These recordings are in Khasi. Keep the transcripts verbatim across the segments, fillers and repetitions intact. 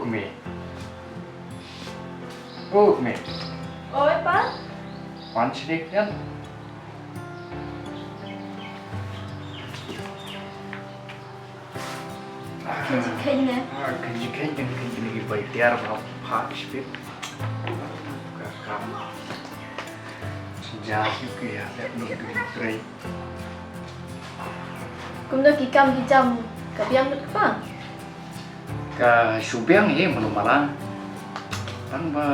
Kmie. Oh, kmie. Oi, Pa. Wan shane khyndiat. Kynji kheiñ ne? Ah, kynji kheiñ, kynji kheiñ, kynji bai tiar ba phak shipit. Ka kam. Jia ki ki ya, leh nong ki trei. Kumno ki kam ki jam, ka biang lut kpa? Ka shu biang hi mano mala. Tang ba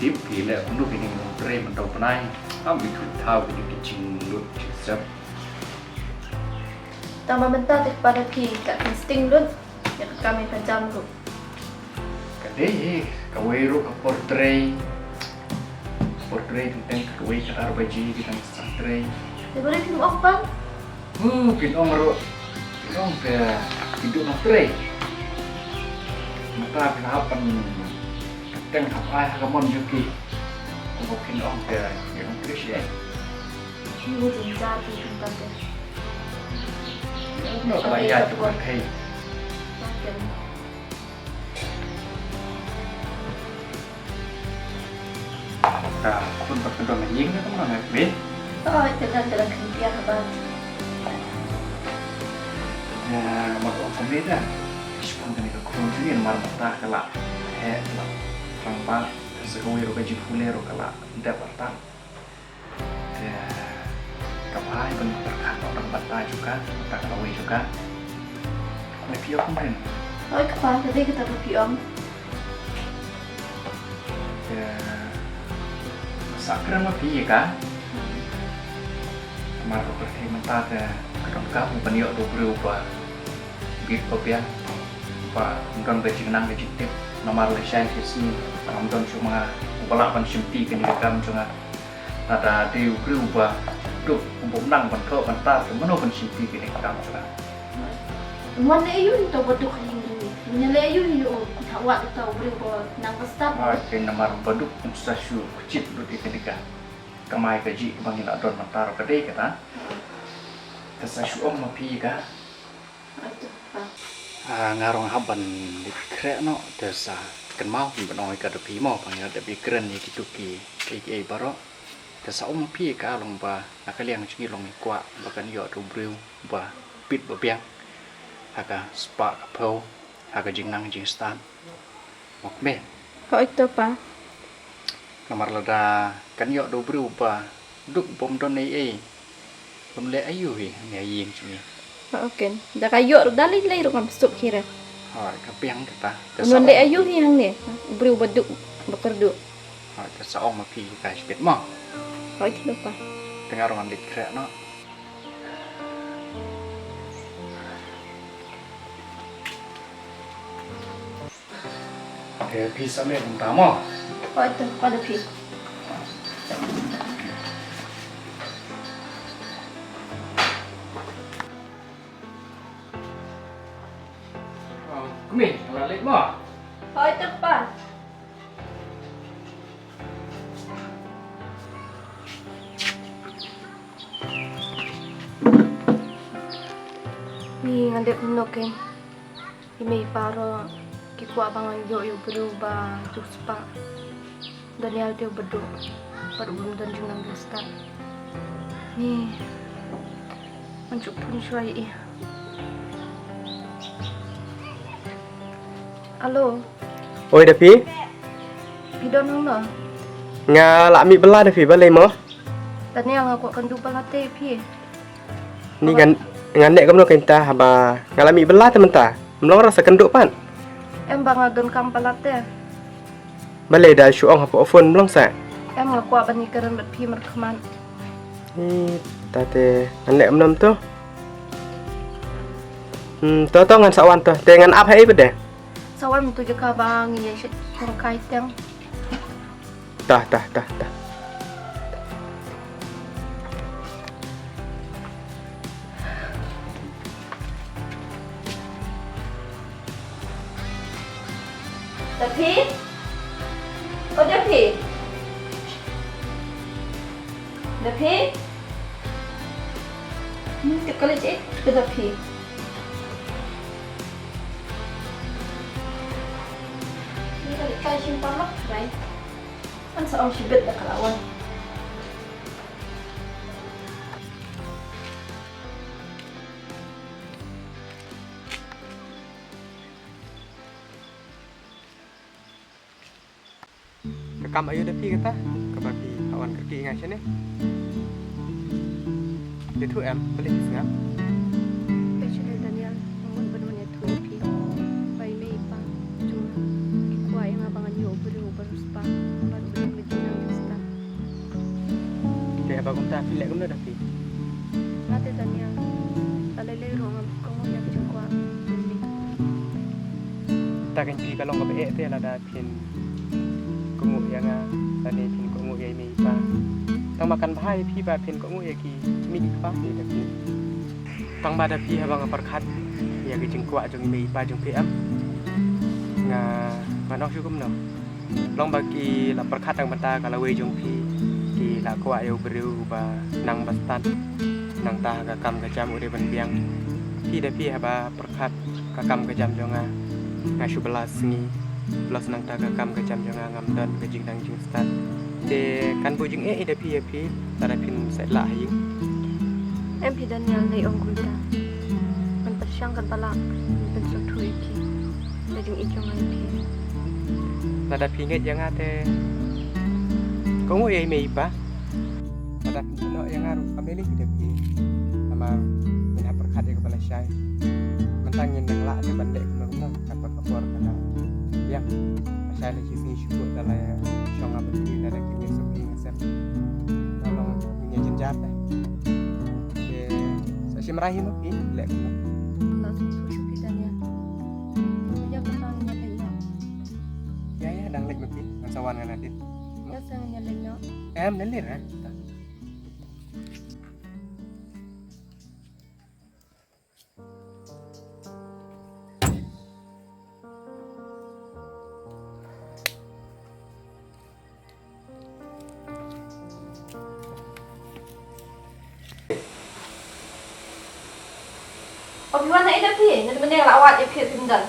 tip ki leh kumno kine ki nongtrei mynta u bnai. Am ki thut thaw kine ki jinglut jingsep. Tang ba mynta te kpa da phi ka instinct lut. Ïa ka kam ïa ka jam ruh. Ka dei hi, kawei ruh ka por trei. Por trei teng teng kawei khatar baje ki dang sah trei. Te ba dei phin ong pat? Uh, phin ong ruh. Phin ong te phi duh nongtrei. Mynta phin hap ban teng hap ai ha ka mon jong ki. Kumba phin ong te ïa nongtrei shi. Phi ong jynjar phi kumta te. Ïa ka la ïaid ka por thei. Ta khun pat ka don na ïing ne kumno ne Kmie? Oh, te don, te don khyndiat ka ban. Ïa, mat ong kumne da. Shipang kane ka khun jong ngi namar mynta ka la heh, ka la thrang bha, sa kawei ruh ka jingpule ruh ka la dep artat. Te ka bha ban pyrkhat noh dang bynta jong ka, bynta ka lawei jong ka. Kumne phi ong kumne. Oi kpa, ka dei kata ba phi ong. Te sa kren ma phi ïa ka. Namar ka pyrthei mynta te ka donkam ban ïoh da u briew ba bit ba biang, ba ym don ka jingnang ka jingtip. Namar lashai shi sngi ngam don shuh ma nga uba lah ban shimti kane ka kam jong nga. Lada dei u briew uba duk, uba ym nang ban thoh ban tar, te mano ban shimti kane ka kam jong nga? Wan leh aïu ïa uta uba duk ha ïing jong ngi? Wan leh aïu ïa u, uta wat uta u briew uba nang ban stad? Ai, te namar uba duk um sa shu kjit lut ïa kane ka kamai kajih kaba ngi la don mynta ruh ka dei kata. Te sa shu ong ma phi ka. Ah, nga ruh nga hap ban leit khreh noh, te sa kynmaw ban ong ïa ka da phi mo, ba ngi la dep ïakren ïa kitu ki, kiei kiei baroh. Te sa ong ma phi ka long ba na ka liang jong ngi long ngi kwah ba kan ïoh da u briew ba bit ba biang ha ka spah ka phew, ha ka jingnang jingstad. Mo kmie. Hooid to pa. Namar lada kan ïoh da u briew ba duk bym don ei ei, bym leh aïu hi hangne ha ïing jong ngi. Hooid ken. Da ka ïoh ruh da lei lei ruh ngam suk hi re. Hooid, ka biang kata. Bym leh aïu hi hangne. U briew ba duk ba kyrduh. Hooid, te sa ong ma phi ka shibit mo. Hooid to pa. Te nga ruh ngan leit khreh noh. Te phi sa mih kumta mo. Hooid to, pa da phi. Oh, kmie, la leit mo. Hooid to pa. Ni ngan dep nok ken. I mei i pa ruh ki kwah ba ngan ïoh ïa u briew ba duk spah. Daniel te u ba duk. Bad u bym don jingnang jingstad. Ni. Ngan ju phone shuwa ïa i. Alo. Oi da phi. Phi don hangno? Nga la mih bylla da phi, balei mo? Daniel, nga kwah kynduh bylla te ïa phi. Ni ngan, ngan leh kumno kynta haba nga la mih bylla te mynta. Ym long ruh sa kynduh pat. Em ba nga donkam bylla te. Balei da shu ong hapoh phone ym long sa. Em nga kwah ban ïakren bad phi markhmat. Ni ta te ngan leh kumno to. Hmm, to to ngan sa wan to. Te ngan ap ha ei pat de. Sa wan to jaka ba ngi ïa shong kai teng. Tah, tah, tah, tah. Dapi? Oh, Dapi? Dapi? Ni te college eh, ke Dapi? Ai shim paralok trai. Ngan sa ong shibit da ka la wan. Ka kam aïu da phi kata kaba phi hap wan kyrkieh ïa nga shane? Ïathuh em, balei phi sngap? Peit sha Daniel, nga mut ban wan ïathuh ïa phi ba i mei i pa jong nga ki kwah ïa nga ba ngan ïoh u briew uba riewspah bad uba don ka jingnang jingstad. Te haba kumta phi leh kumno da phi? Nga te Daniel, la lei lei ruh ngam kohnguh ïa ka jingkwah jong i mei. Ta kein phi ka long kaba eh te lada phin kohnguh ïa nga lane phin kohnguh ïa i mei i pa. Tang ba kan bha ïa phi ba phin kohnguh ïa ki mei ki pa hi da phi. Tang ba da phi haba nga pyrkhat ïa ka jingkwah jong i mei i pa jong phi em, nga, ngan ong shu kumno. Long ba ki la pyrkhat tang bynta ka lawei jong phi, ki la kwah ïa u briew uba nang ba stad, nangta ha ka kam ka jam u dei ban biang. Phi da phi haba pyrkhat ka kam ka jam jong nga, nga shu bylla sngi, plus nangta ka kam ka jam jong nga ngam don ka jingnang jingstad. Te kan buh jingeh i da phi ïa phi lada phin sait lah ha ïing. Em phi Daniel, dei ong kumta. Ngan pyrshang katba lah ban pynsngewthuh ïa ki da jingïeit jong nga ïa phi. Lada phi ngeit ïa nga te kohnguh ïa i mei i pa. Lada phi ïehnoh ïa nga ruh kam lei lei hi da phi. Namar ngin hap pyrkhat ïa kaba lashai. Mynta ngin dang lah te ban leh kumno kumno katba ka por ka dang biang. Lashai la shisngi shu buh da la shong ha pyrthei da la kine suk ïing sem. Ka long ngin ïa jynjar te. Te sa shim rai hi mo phi leh kumno. Sa shu shu phi Daniel. Ïa ka tang ïa leh ïa. Ïa ïa dang leh mo phi. Ngan sa wan ngan adit. Ïa sa ngan ïa leh ïa. Em, na lir eh. O phi wan na ïa phi, na mynne la wad ïa phi phi don.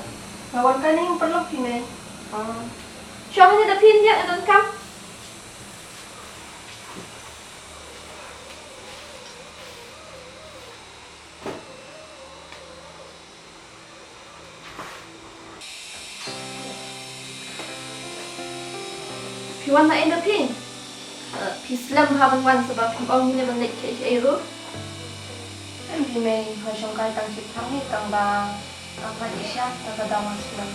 Nga wan kane ïa paralok phi mei. Ah. Shong hangne da phi ïa don kam. Phi wan na ïa phi. Eh, phi slem ha ban wan sa ba phi ong ne ban leit kaei kaei ruh. Em phi mei, nga shong kai tang shi thang ni tang ba. Apa di sha ta ka dang slem.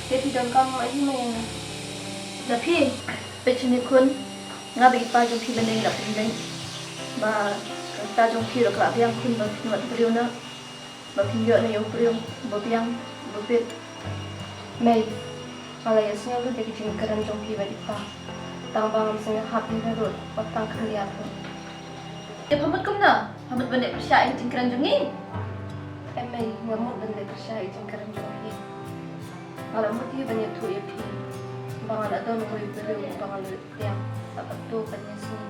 Te phi don kam aïu mei? Da phi, peit shane khun, nga bad i pa jong phi mynne la pynlong ba ka rta jong phi ruh ka la biang khun ba phin wad briew na, ba phin ïoh na ïa u briew ba biang ba bit. Mei, nga la ïohsngew lut ïa ka jingkren jong phi bad i pa. Tang ba ngam sngewhap ïa ka ruh, wat tang khyndiat ruh. Te pha mut kumno? Pha mut ban leh pyrshah ïa ka jingkren jong ngi? Em mei, nga mut ban leh pyrshah ïa ka jingkren jong phi. Nga la mut hi ban ïathuh ïa phi ba nga la don uwei u briew uba nga la leit tieng sa katto katne sngi.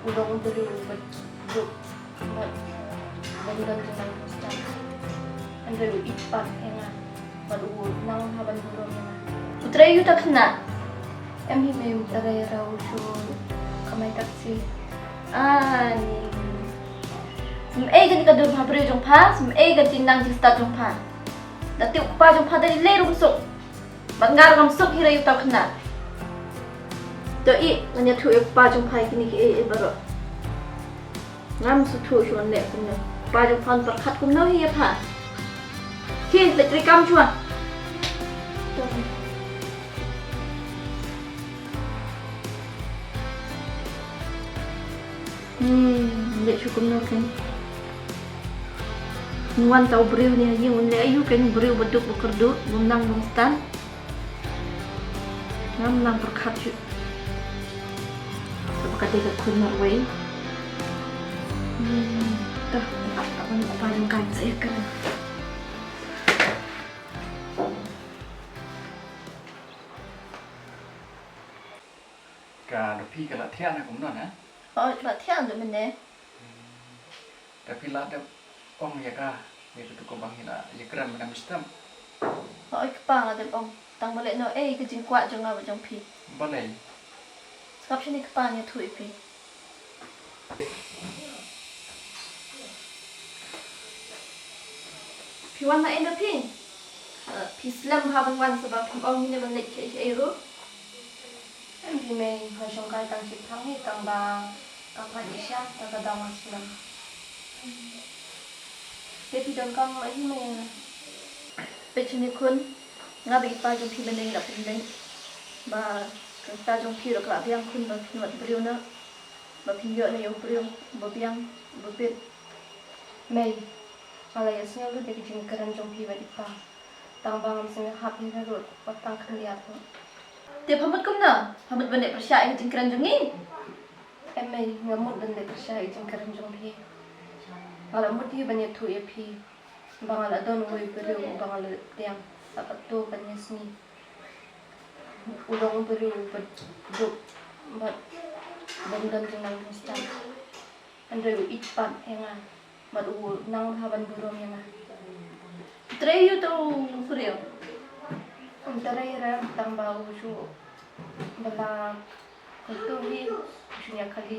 U long u briew uba duk bad uba don jingnang jingstad. Hynrei u ïeit pat ïa nga. Bad u nang ha ban burom ïa nga. U trei ïa uta u khynnah? Em hi mei, u trei ïa u shu kamai taxi. Ani. Sum ei kane ka dur bhabriew jong pha, sum ei ka jingnang jingstad jong pha. Da tip u kpa jong pha da lei ruh suk. Bad nga ruh ngam suk hi ïa uta u khynnah. To i, ngan ïathuh ïa u kpa jong pha ïa kine kiei kiei baroh. Ngam sngewthuh shuh ban leh kumno. Kpa jong pha un pyrkhat kumno hi ïa pha. Khie, leit trei kam shuwa. Hmm, leit shuh kumno kein. Wan ta u briew ne ha ïing un leh aïu kein, briew ba duk ba kyrduh, bym nang bym stad. Ngam nang pyrkhat shuh. Kaba ka dei ka khun marwei. Hmm, dah, ap ap ap ap jong ka sa ïa ka. Ka da phi ka la thiah na kumno na? Oh, la thiah da mynne. Da phi la dep ong ïa ka, ïa ka tu ka bang ïa la, ïa kren mynta mynstep. Hooid kpa, nga dep ong. Tang ba leh noh ei ka jingkwah jong nga bad jong phi. Balei? Sngap shane kpa, ngan ïathuh ïa phi. Phi wan na ei na phi? Phi slem bha ban wan sa ba phim ong ïa ngi ban leit kiei kiei ruh. Em phi mei, nga shongkai tang shi phang hi tang ba ka phah i sha ta ka dang slem. Te phi donkam ma hi mei. Peit shane khun, nga bad i pa jong phi mynne ngi la pynleit ba ka rta jong phi ruh ka la biang khun ba phin wad briew noh, ba phin ïoh noh ïa u briew ba biang ba pit. Mei, nga la ïa sngew lut ïa ka jingkren jong phi bad i pa. Tang ba ngam sngewhap ïa ka ruh wat tang khyndiat ruh. Te pha mut kumno? Pha mut ban leh pyrshah ïa ka jingkren jong ngi? Em mei, nga mut ban leh pyrshah ïa ka jingkren jong phi. Nga la mut hi ban ïathuh ïa phi ba nga la don uwei u briew uba nga la tieng la katto katne sngi. U long u briew uba duk bad bym don jingnang jingstad. Hynrei u ïeit pat ïa nga bad u nang bha ban burom ïa nga. Trei ïa uto u briew? Um trei re, tang ba u shu ba la kyntu hi, u shu ñiah kali.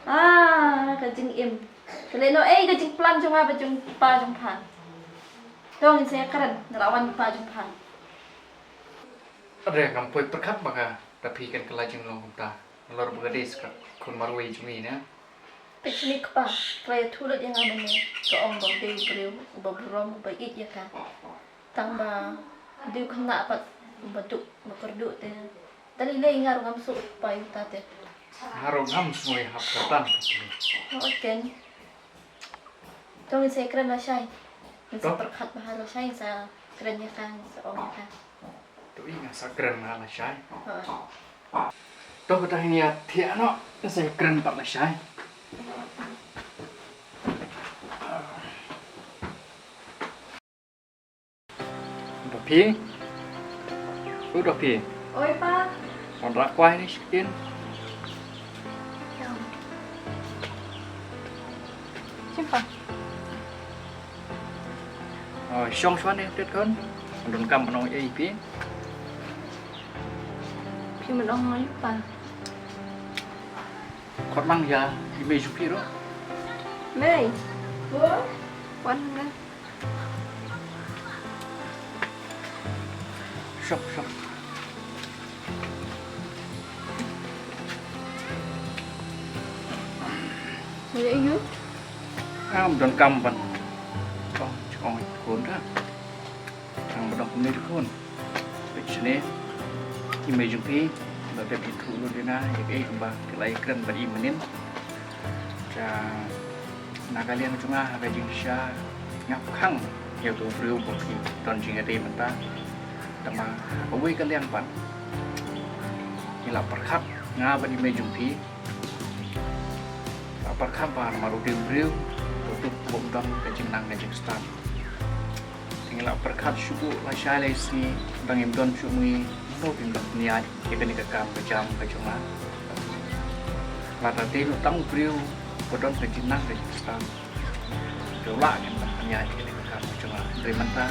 Ah, ka jingim. Ka leh noh ei ka jingplan jong nga bad jong pa jong pha. To ngin sa ïakren, nga la wan pa jong pha. Re, ngam poi pyrkhat ba ka da phi kan kylla jinglong kumta. Nalor ba ka dei sa ka khun marwei jong ngi ne. Peit shane kpa, ka la ïathuh lut ïa nga mynne, ka ong ba u dei u briew uba burom uba ïeit ïa ka. Tang ba u dei u khynnah pat uba duk uba kyrduh te. Te lei lei nga ruh ngam sngewthuh ïa uta te. Nga ruh ngam sngewthuh ïa kata. Hooid ken. To ngin sa kren lashai. Ngin sa pyrkhat bha lashai, ngin sa kren ïa ka, ngin sa ong ïa ka. To i nga sa kren bha lashai. Hooid. To kata ngin ïa thiah noh, ngin sa kren pat lashai. Dopi. U Dopi. Oi pa. Wanrah kwai ne shitin. Shim pa. Oh, shong shwa ne tet kon. Donkam ban ong ei phi. Phi ban ong ei pa. Khot lang ïa i mei jong phi ruh. Mei. Wan nga. Shop, shop. Mei ayu. Am donkam ban. Oh, chong kon da. Tang ba dang kumne te khun. Peit shane i mei jong phi ba phi ïathuh lut ïa nga ïa kaei kaba ki la ïakren bad i mynnin. Te na ka liang jong nga ha ka jingshisha nga khang ïa uto u briew ba ki don jingïadei mynta. Te ma ha kawei ka liang pat ngi la pyrkhat nga bad i mei jong phi. La pyrkhat ba namar u dei u briew u duk bym don ka jingnang ka jingstad. Te ngi la pyrkhat shuh lashai lai sngi ba ngim don shuh ma ngi, mano kin ban pynïaid ïa kane ka kam ka jam ka jong nga. Lada dei noh tang u briew ba don ka jingnang ka jingstad, te u lah kin ban pynïaid ïa kane ka kam ka jong nga. Hynrei mynta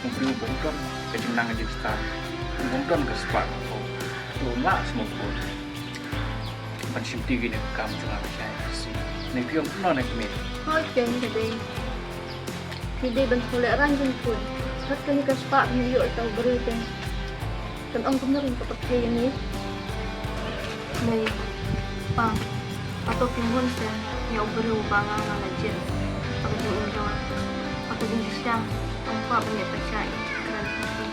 u briew bym don ka jingnang ka jingstad, bym don ka spah ka phew, te um lah sngewbha ban shim ti kine ki kam jong nga lashai. Shi ne phi ong kumno ne kmie? Hooid keiñ ka dei. Phi dei ban sngewlehrain jingpun. Kat kane ka spah phi ïoh ïa uta u briew te. Kan ong kumno ruh ka pat phi ïa ngi. Mei pa, hato phi bun sien ïa u briew ba nga nga la jied ha ka jingim jong nga. Ha ka jingshisha ngam kwah ban ïa pyrshah ïa ka jingkren jong phi.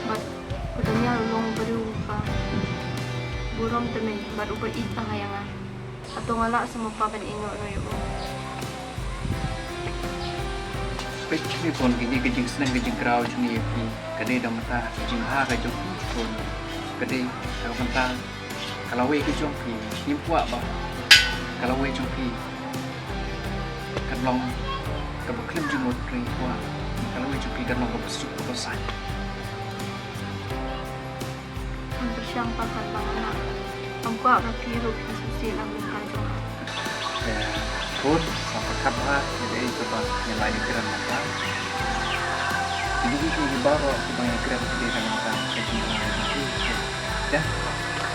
Bad u Daniel u long u briew uba burom te mei bad uba ïeit bha ïa nga. Hato nga lah sngewbha ban ïehnoh noh ïa u? Peit shane khun, kine ki jingsneng ki jingkraw jong ngi ïa phi ka dei da mynta, ka jingbha ka jong phi khun ka dei da mynta. Ka lawei ka jong phi ngim kwah ba ka lawei jong phi kan long kaba khlem jingmut, ngim kwah ka lawei jong phi kan long kaba suk kaba saiñ. Ngam pyrshang pat ba nga lah. Ngam kwah ba phi ruh phin sngewsih na ka bynta jong nga. Te khun, ngam pyrkhat ba ïa kaei kaba ngi la ïakren mynta. Ïa kine baroh kiba ngi kren kti ka nangta ka jingïalang jong phi. Ïa.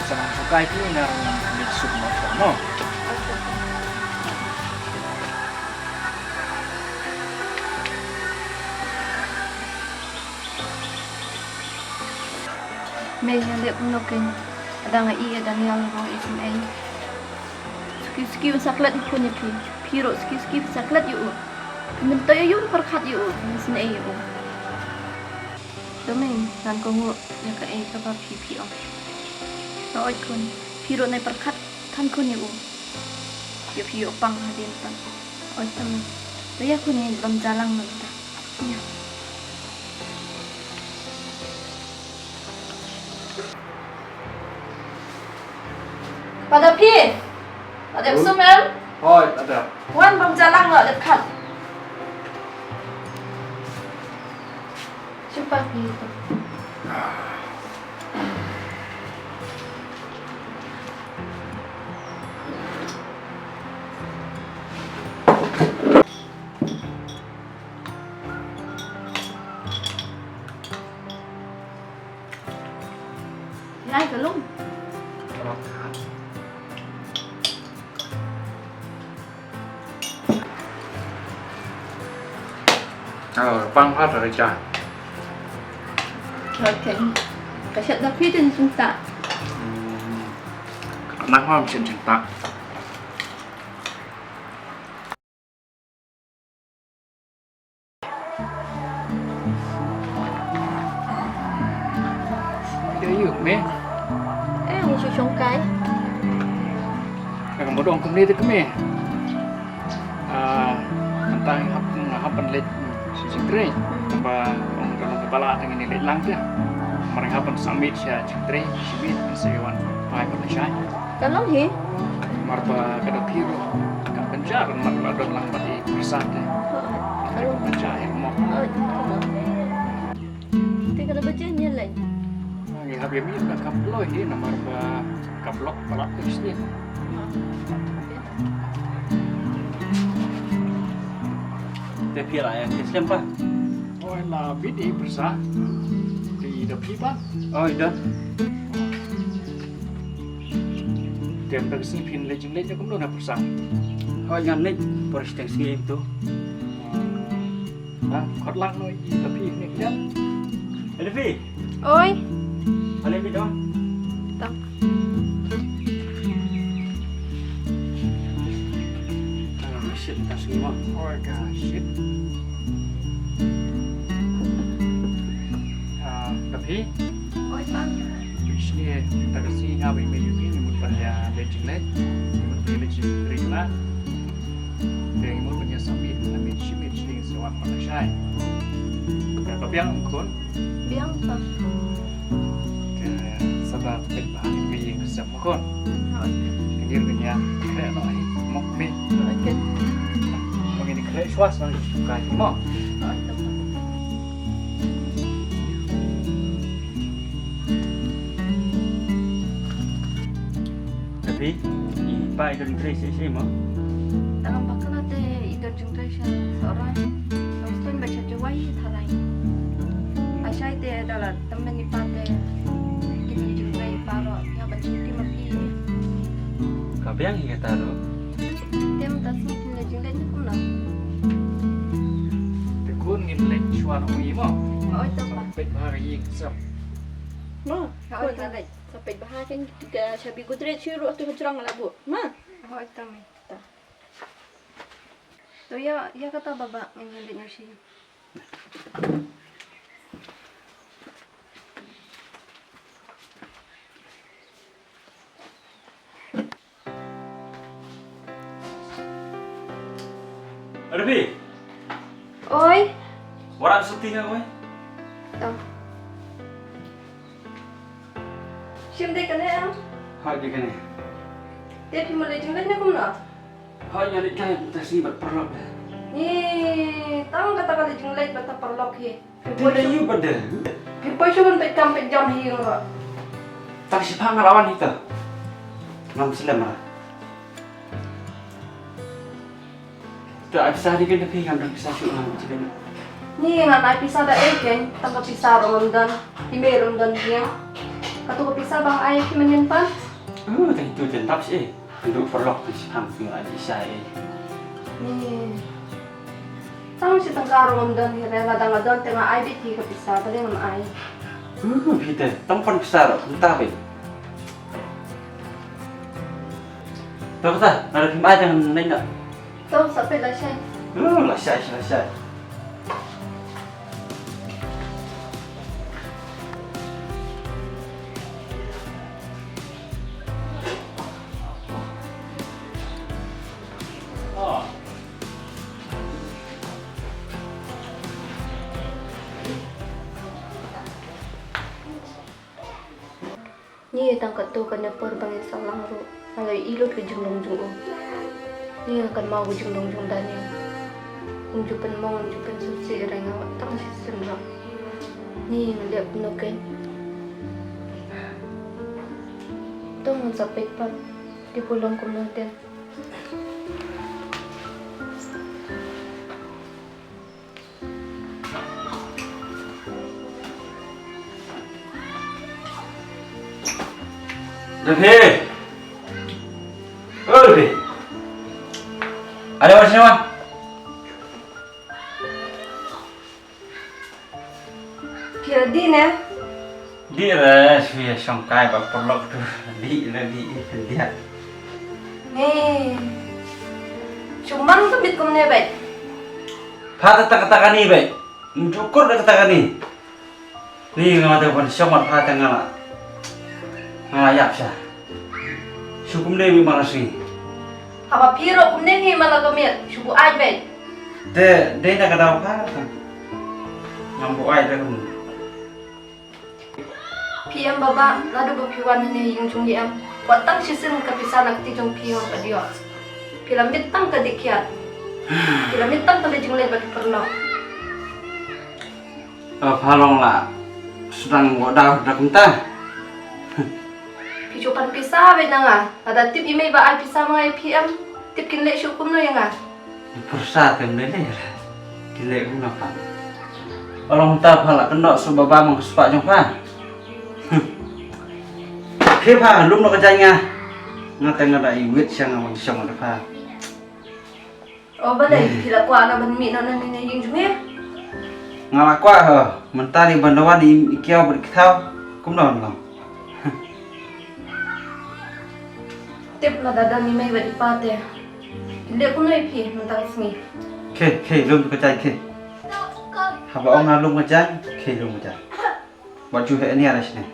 Sa nang shu kai phi na nang kti suk mo sha mo. Me ïa leh kumno keiñ? Ka dang ïa i ïa Daniel ruh isynei. Suki suki un sa klet ïa u khun ïa phi. Phi ruh suki suki phi sa klet ïa u. Mynta ïa u pyrkhat ïa u, isynei ïa u. To me, ngan kohnguh ïa kaei kaba phi phi ong. Hooid khun, phi ruh nai pyrkhat than khun ïa u. Ïa phi ïoh pang hadien pat. Hooid to me. To ïa khun, ïa bam ja lang mynta. Ïa. Pada phi. Pada sum em. Hoi, pada. Wan bam ja lang lo dep khat. Shu pa phi to. Ngai ka lum. Oh, pang ha ta ja. Okay. Ka shat da phi tin sung ta. Hmm. Nang hom shin shin ta. Ïa ïu me. Eh, ngi shu shong kai. Ka mut ong kumne te kmie. Ah, mynta nga hap, nga hap ban leit sha jingtrei. Ba ong ka long ka ba la te ngin leit lang te. Mar nga hap ban submit sha jingtrei, submit sa wan. Ai ba shai. Ka long hi. Mar ba ka da phi ruh. Ka pynjah ruh mar la don lang bad i pyrsa te. Ka long. Ka pynjah hi mo. Oh, ka long. Te ka da ba jen ïa lei. Ngi hap ïa mi ka kam ploh hi namar ba ka block palat te sni. Te phi la ïa ki slem pa. Oi la bit i pyrsa. Te i da phi ba. Oi da. Te mynta ka sngi phin leit jingleit ne kumno na pyrsa? Hooid ngan leit por shiteng sngi em tu. Na khot lang no i da phi ne kian. Ada phi? Oi. Ale bit on. Tang. Ah, shit, ta sngi ma. Oi ka shit. Ah, da phi? Oi, Pang. Phi sngewbha, ta ka sngi nga bad i mei Yuki, ngi mut ban ïa leit jingleit. Ngi mut ban ïa leit jingleit na. Te ngi mut ban ïa submit, submit, submit, submit, sa wan ban shai. Te ka biang ym khun? Biang, Pang. Te sa ba peit ba ngi ïa ka sem ma khun. Hooid. Ka ngir ka ñiang, khreh noh hi, mok mi. Hooid. Ba ngi khreh shwa sa ngi ka mo. Hooid, Pang. Tapi i pa i don trei shi shi mo. Tang ba kala te i don jingtrei sha Sohrai. Tang ston ba sha Jowai tharai. Ashai te da la tymmen i pa te. Ki don jingtrei i pa ro ïa ban jingtrei ma phi. Ka biang hi kata ro. Te mynta sngi phin leit jingleit ne kumno? Te khun ngin leit shuwa na ui mo. Oi to pa. Peit bha ka ïing sem. Mo. Oi to. Sa peit bha kan ka shabi Godrej shu ruh tu hajrong la bu. Ma. Hooid to me. To. To ïa, ïa kata baba ngin ïa leit noh shi. Ada phi? Oi. Warang suti nga koi. To. Shim dei kane em? Hooid dei kane. Te phi mut leit jingleit ne kumno? Hooid nga leit kai ta sngi bad paralok de. Ni tang kata ka leit jingleit bad ta paralok hi. Phi poi shu ban peit kam peit jam hi ruh. Tang shipang nga la wan hi ta. Ngam slem ra. To ai pisa dei kane phi ngam don pisa shuh ngam pisa dei. Ni ngan ai pisa da ei kein, tang ka pisa ruh ngam don, i mei ruh um don ïa. Katu ka pisa ba nga ai ïa phi mynnin pat. Uh, tang itu jan tap shi ei. Ndu paralok shi ham phi ai pisa ei. Ni. Tang shi tang ka ruh ngam don hi re, lada nga don te nga ai beit ïa ka pisa, balei ngam ai. Uh, phi te, tang pan pisa ruh, kumta beit. To kata, lada phim ai te ngan nai na. To, sa peit lashai. Uh, lashai, lashai. Ni tang katto katne por ba ngin sah lang ruh, nga la ïohi lut ka jinglong jong u. Ni nga kynmaw ka jinglong jong Daniel. Um ju pynmong, um ju pynsngewsih ïa nga wat tang shisien ruh. Ni nga leh kumno kein. To ngan sa peit pat, te ka long kumno te. Daphi. Oh, Daphi. Ada apa sini, Wan? Phi la dih ne? Dih re, shu ïa shong kai bad paralok tu. Dih re, dih, dih. Ni. Shu man ka miet kumne beit. Pha ta ta ka ta kani beit. Njukur da ka ta kani. Ni nga te ban shong mat pha te nga la. Nga la ïap sha. Shu kumne mi mala swi. Haba phi ruh kumne ngi mala ka miet, shu buaid beit. Te, dei na ka daw pha. Ngam buaid da kum. Phi em baba, naduh ba phi wan hangne ïing jong ngi em. Wat tang shisien ka pisa na kti jong phi ngam pat ïoh. Phi la miet tang ka dih kiad. Phi la miet tang ka leit jingleit bad ki paralok. Ïa pha long la sdang wad daw da kumta. Phi shu pan pisa beit na nga. Lada tip i mei ba ai pisa ma nga ïa phi em. Tip kin leh shuh kumno ïa nga. Pyrsa te ym lei lei re. Kin leh kumno pha. Ïa long kumta pha la kynnoh shuh baba ma ka spah jong pha. Phi pha lum noh ka jaiñ nga. Nga te nga da i wit sha nga wan shong da pha. O balei, phi la kwah na ban mih noh na ne ïing jong ngi? Nga la kwah ho, mynta dei ban da wan i kiaw bad i kthaw, kumno long? Tip lada don i mei bad i pa te. Leh kumno ïa phi mynta ka sngi? Khie, khie, lum ka jaiñ khie. Haba ong nga lum ka jaiñ, khie lum ka jaiñ. Wat ju heh nia la shane.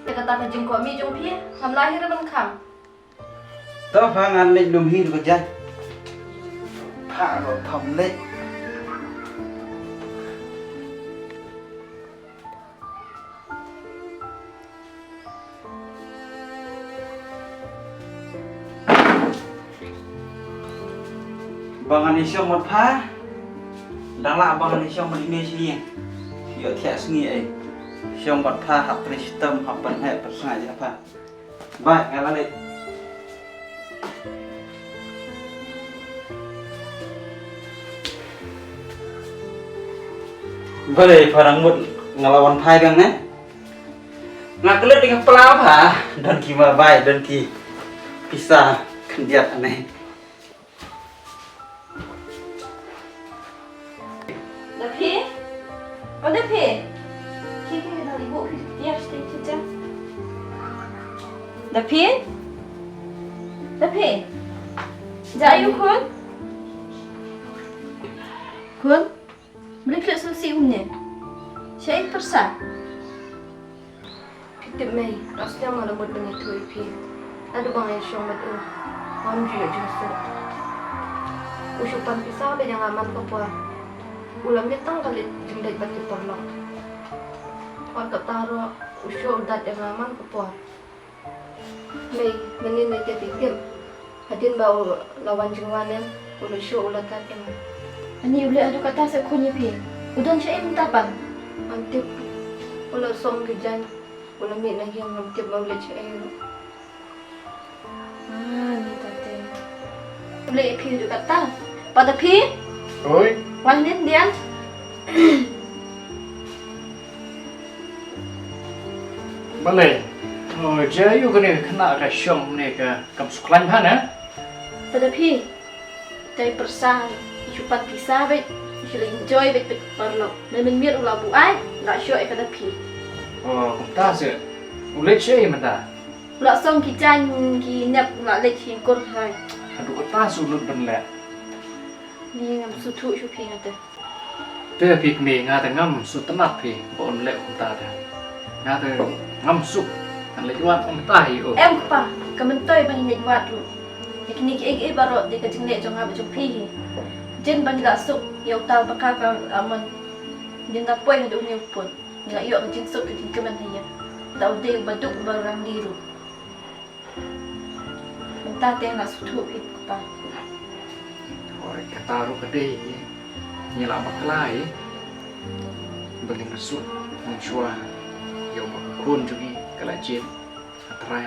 Te kata ka jingkwah mih jong phi, ngam lah hi re ban kham. To pha ngan leit lum hi ruh ka jaiñ. Pha ruh pham leit. Ba ngan ïa shong bad pha. Dang lah ba ngan ïa shong bad ine shi ïing. Ïoh thiah sngi ei. Shong bad pha hap trei shitom hap pynheh pynsngaid ïa pha. Bye, nga la leit. Balei pha dang mut nga la wan phai biang ne? Nga klet ïa ka pla pha, don ki mobile, don ki pisa khyndiat ne. Daphi? O Daphi? Ki ki na ibu ki ya sting kita. Daphi? Daphi? Ja ayu khun? Khun? Beli klik susi umne. Syai persa. Phi tip mei, nga sngewsih nga la mut ban ïathuh ïa phi. Naduh ba nga ïashong bad u, ngam ju ïoh jingsuk. U shu pan pisa bad ïa nga man ka por. U la miet tang ka leit jingleit bad ki paralok. Wat kata ruh u shu dat ïa nga man ka por. Mei, mynnin mei te phi tip. Hadien ba u la wan jingwan em, u la shu u la tat em. Ani u leh haduh katta seh khun ïa phi. U don shaei mynta pat? Ngam tip. U la song ki jaiñ. U la mih na ïing ngam tip ba u leit shaei ruh. Ah, ni tate. U leh ïa phi haduh katta. Pat da phi? Oi. Wan nin dian. Balei? Oh, jia ïa kane ka khynnah ka shong ne ka kam suk khlaiñ bha ne? Pata phi. Te pyrsa, i shu pan pisa beit, i shu la enjoy beit beit paralok. Me mynmiet u la buaid, la shoh ïa ka da phi. Oh, kumta se. U leit shaei mynta? U la song ki jaiñ ki nep u la leit hi kur hai. Haduh kata su lut ban leh. Ni ngam sngewthuh shuh phi nga te. Te phi kmie nga te ngam sngewtynnat phi ba un leh kumta te. Nga te ngam suk. Ngan leit wad kumta hi o. Em kpa, ka myntoi ba ngi leit wad ruh. Ïa kine kiei kiei baroh dei ka jingleh jong nga bad jong phi hi. Jin ba ngi la suk ïa uta u bakla ka Amon. Ngin da poi haduh une u pud. Ngi la ïoh ka jingsuk ka jingkmen ha ïing. Da u dei uba duk uba rangli ruh. Mynta te nga sngewthuh phi kpa. Hooid, kata ruh ka dei hi. Ngi la bakla hi. Ba ngin da suk mynshuwa ïa uba ka khun jong ngi ka la jied. A Trai,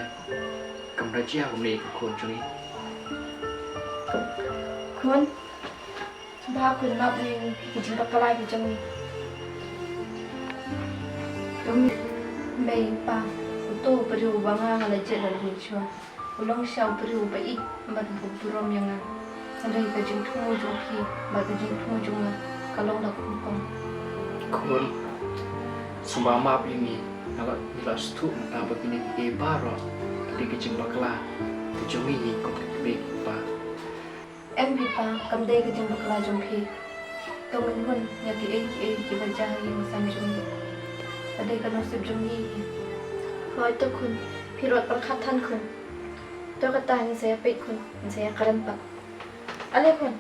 kam da jia kumne ka khun jong ngi. Khun, sngewbha khun map ïa ngi ki jingbakla ki jong ngi. Kum mei pa, uto u briew uba nga nga la jied la mynshuwa. U long sha u briew uba ïeit bad uba burom ïa nga. Hynrei ka jingthmu jong phi bad ka jingthmu jong nga ka long da kum kong. Khun, sngewbha map ïa ngi, nga la, ngi la sngewthuh mynta ba kine kiei baroh ki dei ki jingbakla ki jong ngi hi kum ki kmie ki kpa. Em phi pa, kam dei ka jingbakla jong phi. To ngin hun ïa kiei kiei kiba jia ha ïing ha sem jong ngi. Ka dei ka nusip jong ngi hi. Hooid to khun, phi ruh pyrkhat than khun. To kata ngin sa ïa peit khun, ngin sa ïa kren pat. Ale khun.